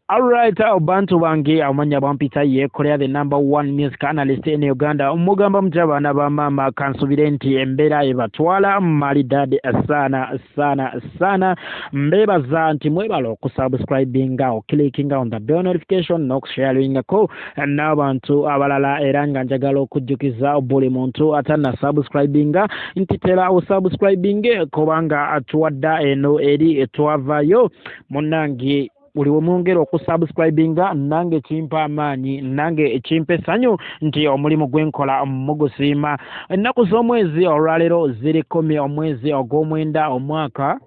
Alright, bantu bange, amanya bampita Yekolera, the number one music analyst in Uganda. Mugamba mutya abaana ba maama? Kansubire nti embeera ebatwala malidadi sana sana sana. Mbebaza nti mwebala okusubscribinga, oclickinga on the bell notification n'okusharingako n'abantu abalala. Era nga njagala okujjukiza buli muntu atanna subscribinga nti tera osubscribinge, kubanga tuwadda eno eri twavayo. Munnange, buli we mwongera okusubscribinga, nange kimpa amaanyi, nange kimpa essanyu nti omulimu gwenkola mugusiima. Ennaku z'omwezi olwaleero ziri 10 omwezi ogw'omwenda omwaka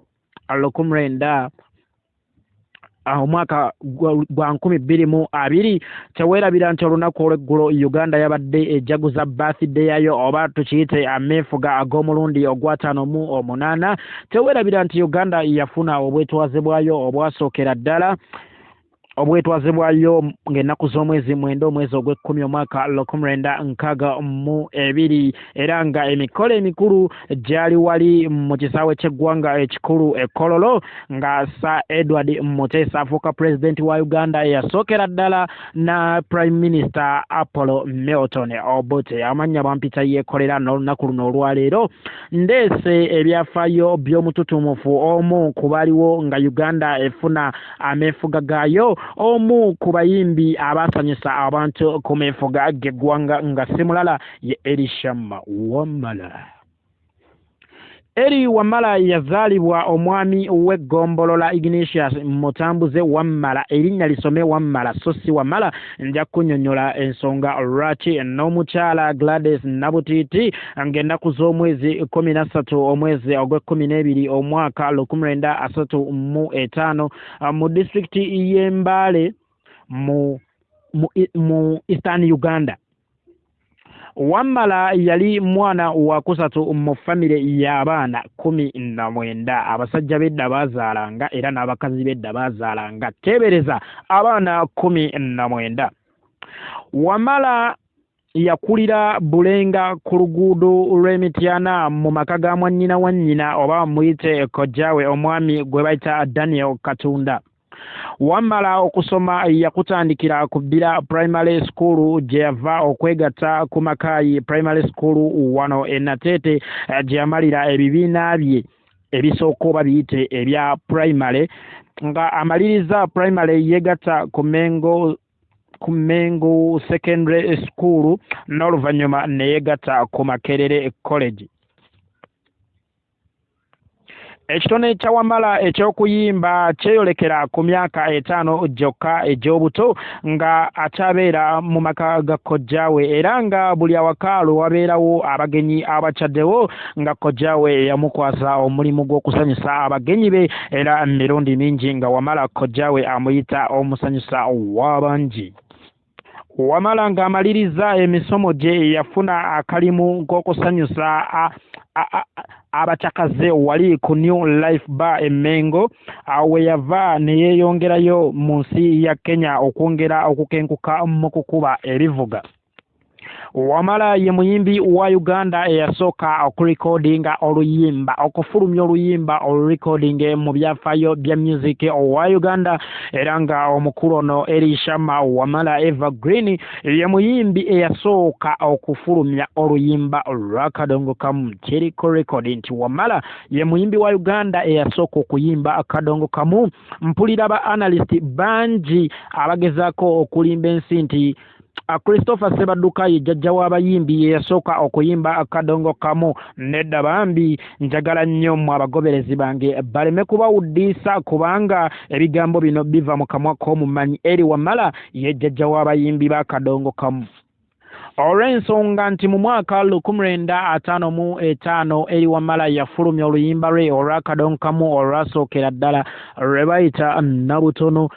19 omwaka gwa 2020. Teweerabira nti olunaku olw'eggulo Uganda yabadde ejaguza birthday yayo, oba tukiyite ameefuga ag'omulundi ogw'ataano mu omunaana. Teweerabira nti Uganda yafuna obwetwaze bwayo obwasookera ddala, obwetwaze bwayo ng'ennaku z'omwezi 9 omwezi ogw'ekkumi omwaka 1962, era nga emikolo emikulu gyali wali mu kisaawe ky'eggwanga ekikulu e Kololo, nga Sir Edward Muteesa afuuka pulezidenti wa Uganda eyasookera ddala na Prime Minister Apollo Milton Obote. Amannya bampita Yeekolera. N'olunaku luno olwaleero ndeese ebyafaayo by'omututumufu, omu ku baliwo nga Uganda efuna ameefuga gaayo, omu ku bayimbi abaasanyusa abantu ku meefuga g'eggwanga, nga si mulala ye Elly Shammah Wamala. Elly Wamala yazaalibwa omwami w'eggombolola Ignatius Mutambuze Wammala. Erinnya lisome Wammala so si Wamala, nja kunnyonnyola ensonga lwaki, n'omukyala Gladys Nabutiiti, ng'ennaku z'omwezi 13 omwezi ogw'ekkumi n'ebiri omwaka 1935 mu disitulikiti y'e Mbale mu Eastern Uganda. Wammala yali mwana wakusatu mu famire y'abaana 19. Abasajja b'edda baazaalanga era n'abakazi b'edda baazaalanga. Teebereza abaana 19. Wamala yakulira Bulenga ku luguudo lw'Emityana mu maka ga mwannyina wa nnyina, oba muyite kojjaawe, omwami gwe bayita Daniel Katunda. Wamala okusoma yakutandikira ku Bbira Primary School, gye yava okwegatta ku Makaayi Primary School wano e Nateete, gye yamalira ebibiina bye ebisooka, oba biyite ebya primary. Nga amaliriza primary, yeegatta ku Mengo Secondary School, n'oluvannyuma ne yeegatta ku Makerere College. Ekitone kya Wamala eky'okuyimba kyeyolekera ku myaka 5 gyokka egy'obuto, nga akyabeera mu maka ga kojjaawe, era nga buli awaka lwe wabeerawo abagenyi abakyaddewo, nga kojjaawe yamukwasa omulimu gw'okusanyusa abagenyi be. Era mirundi mingi nga Wamala kojjaawe amuyita omusanyusa w'abangi. Wamala ng'amaliriza emisomo gye, yafuna akalimu k'okusanyusa abakyakaze wali ku New Life Bar e Mengo. Awo we yava ne yeeyongerayo mu nsi ya Kenya okwongera okukenkuka mu kukuba ebivuga. Wamala ye muyimbi wa Uganda eyasooka okurekodinga oluyimba, okufulumya oluyimba olurekodinge mu byafaayo bya music owa Uganda. Era nga omukulu ono Elly Shammah Wamala Evergreen ye muyimbi eyasooka okufulumya oluyimba lw'akadongo kamu. Kiriko record nti Wamala ye muyimbi wa Uganda eyasooka okuyimba akadongo kamu. Mpulira ba analyst bangi abagezaako okulimba ensi nti Christopher Sebadduka ye jjajja w'abayimbi, ye yasooka okuyimba akadongo kamu. Nedda bambi, njagala nnyo mmwe abagoberezi bange baleme kubawuddiisa, kubanga ebigambo bino biva mu kamwa k'omumanyi. Elly Wamala ye jjajja w'abayimbi b'akadongo kamu, olw'ensonga nti mu mwaka 1955 Elly Wamala yafulumya oluyimba lwe olw'akadongo kamu olwasookera ddala, lwe bayita Nabutono.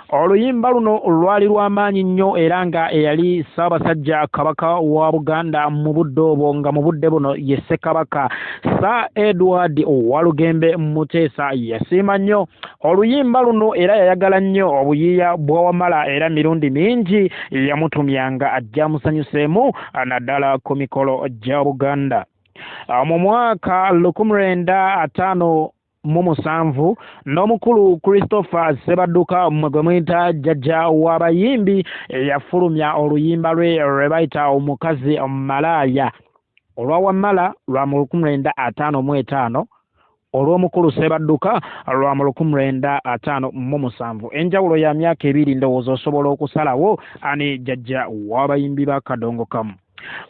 Oluyimba luno lwali lw'amaanyi nnyo, era nga eyali Ssaabasajja Kabaka wa Buganda mu budde obwo, nga mu budde buno ye Ssekabaka Sir Edward Walugembe Muteesa, yasiima nnyo oluyimba luno era yayagala nnyo obuyiiya bwa Wamala, era mirundi mingi yamutumyanga ajja amusanyuseemu, naddala ku mikolo gya Buganda. Mu mwaka 1950 mu musanvu n'omukulu Christopher Ssebadduka mmwe gwe muyita jjajja w'abayimbi yafulumya oluyimba lwe lwe bayita Omukazi Malaaya. Olwa Wamala lwa mu 1955, olw'omukulu Ssebadduka lwa mu 1957. Enjawulo ya myaka ebiri, ndowooza osobola okusalawo ani jjajja w'abayimbi ba Kadongo Kamu.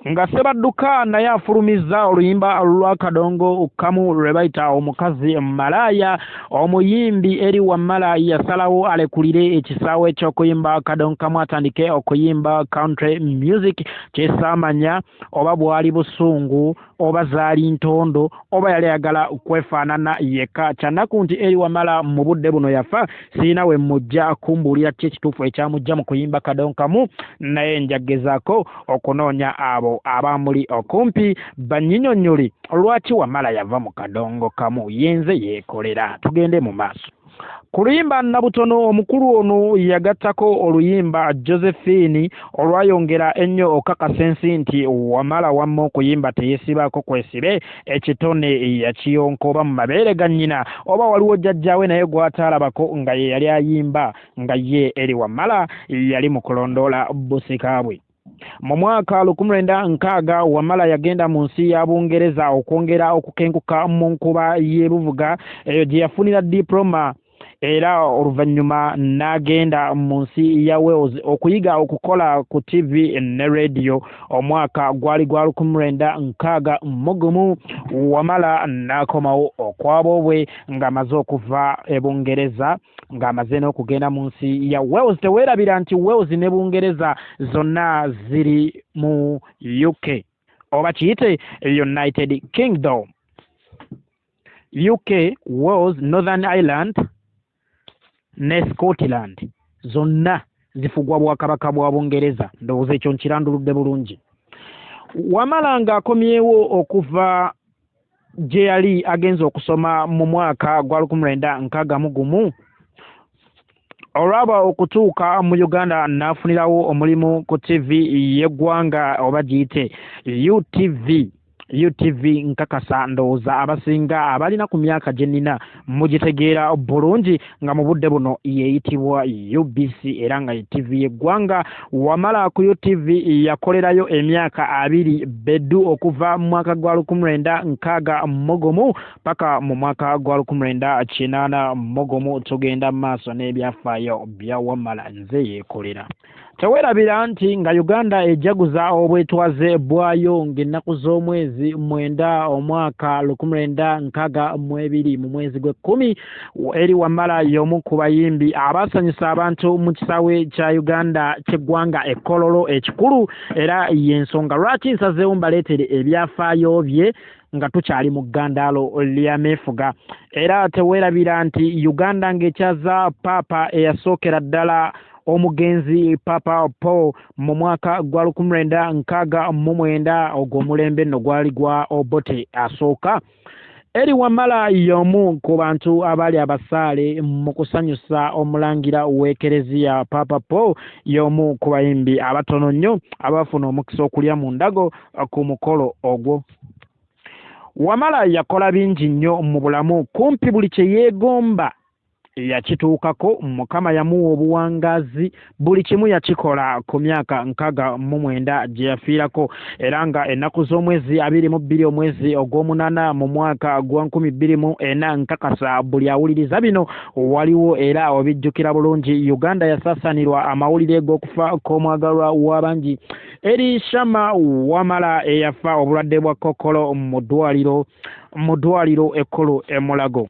Nga Ssebadduka naye afulumizza oluyimba lwa Kadongo Kamu lwe bayita Omukazi Malaaya, omuyimbi Eri Wamala yasalawo alekulire ekisaawe ky'okuyimba Kadongo Kamu atandike okuyimba country music. Kyesaamanya oba bwali busungu oba zaali ntondo oba yali ayagala kwefaanana yekka. Kyannaku nti Eri Wamala mu budde buno yafa, sirina we mujja kumbuulira ki ekituufu ekyamujja mu kuyimba Kadongo Kamu, naye njagezaako okunoonya abo abamuli okumpi bannyinyonnyole lwaki Wamala yava mu Kadongo Kamu. Yenze yeekolera. Tugende mu maaso. Ku luyimba Nabutono, omukulu ono yagattako oluyimba Josephine olwayongera ennyo okakasa ensi nti Wamala wamma okuyimba teyesibaako kwesibe, ekitone yakiyonka oba mu mabeere ga nnyina oba waliwo jjajjaawe naye gw'ataalabako nga ye yali ayimba, nga ye Eri Wamala yali mu kulondoola busika bwe. Mu mwaka 1960 Wamala yagenda mu nsi ya Bungereza okwongera okukenkuka mu nkuba y'ebivuga, eyo gye yafunira diploma, era oluvannyuma n'agenda mu nsi ya Wales okuyiga okukola ku TV ne radio. Omwaka gwali gwa 1961. Wamala n'akomawo okwaboobwe ng'amaze okuva e Bungereza, ng'amaze n'okugenda mu nsi ya Wales. Teweerabira nti Wales ne Bungereza zonna ziri mu UK, oba kiyite United Kingdom. UK, Wales, Northern Ireland ne Scotland zonna zifugwa bwakabaka bwa Bungereza. Ndowooza ekyo nkiranduludde bulungi. Wamala ng'akomyewo okuva gye yali agenze okusoma mu mwaka gwa 1961, olwaba okutuuka mu Uganda n'afunirawo omulimu ku TV y'eggwanga oba giyite UTV. UTV nkakasa ndowooza abasinga abalina ku myaka gye nnina mugitegeera bulungi, nga mu budde buno yeeyitibwa UBC era nga ye TV y'eggwanga. Wamala ku UTV yakolerayo emyaka 20 beddu, okuva mu mwaka gwa 1961 paka mu mwaka gwa 1981. Tugenda mu maaso n'ebyafaayo bya Wamala nze yeekolera. Teweerabira nti nga Uganda ejaguza obwetwaze bwayo ng'ennaku z'omwezi 9 omwaka 1962 mu mwezi gw'ekkumi, Eri Wamala y'omu ku bayimbi abaasanyusa abantu mu kisaawe kya Uganda ky'eggwanga ekkololo ekikulu, era y'ensonga lwaki nsazeewo mbaleetere ebyafaayo bye nga tukyali mu ggandaalo ly'ameefuga. Era teweerabira nti Uganda ng'ekyaza Paapa eyasookera ddala, omugenzi Papa Paul, mu mwaka gwa 1969, ogwo omulembe nno gwali gwa Obote asooka, Eri Wamala y'omu ku bantu abaali abasaale mu kusanyusa omulangira w'ekereziya Papa Paul, y'omu ku bayimbi abatono nnyo abafuna omukisa okulya mu ndago ku mukolo ogwo. Wamala yakola bingi nnyo mu bulamu, kumpi buli kye yeegomba yakituukako. Mukama yamuwa obuwangaazi, buli kimu yakikola ku myaka 69 gye yafiirako, era nga ennaku z'omwezi 22 omwezi ogw'omunaana mu mwaka gwa 2004. Nkakasa buli awuliriza bino waliwo era obijjukira bulungi. Uganda yasaasaanirwa amawulire g'okufa k'omwagalwa w'abangi Eri Shama Wamala, eyafa obulwadde bwa kokolo mu ddwaliro ekkulu e Mulago,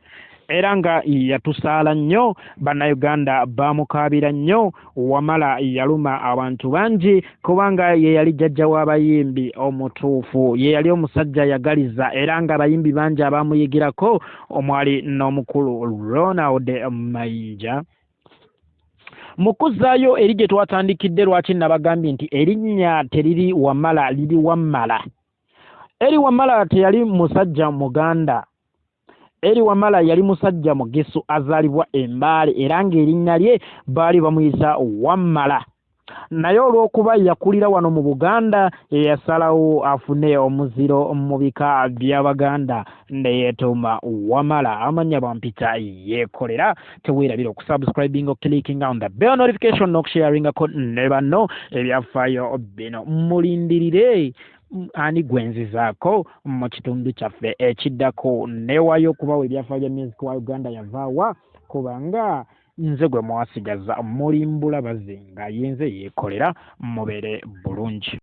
era nga yatusaala nnyo. Bannayuganda baamukaabira nnyo. Wamala yaluma abantu bangi kubanga ye yali jjajja w'abayimbi omutuufu, ye yali omusajja yagaliza, era nga abayimbi bangi abaamuyigirako omwali n'omukulu Ronald Mayinja. Mu kuzzaayo eri gye twatandikidde, lwaki nabagambye nti erinnya teriri Wamala, liri Wammala? Eri Wamala teyali musajja Muganda. Eri Wamala yali musajja Mugisu azaalibwa Embaale, era ng'erinnya lye baali bamuyita Wammala. Naye olw'okuba yakulira wano mu Buganda, yasalawo afune omuziro mu bika by'Abaganda ne yeetuuma Wamala. Amannya bampita Yeekolera. Teweerabira okusubscribinga, oclickinga on the bell notification n'okusharingako ne banno ebyafaayo bino. Mulindirire ani gwenzizaako mu kitundu kyaffe ekiddako, neewaayo okubawa ebyafaayo bya music wa Uganda yavaawa, kubanga nze gwe mwasigaza mulimbula bazinga. Yenze Yeekolera, mubeere bulungi.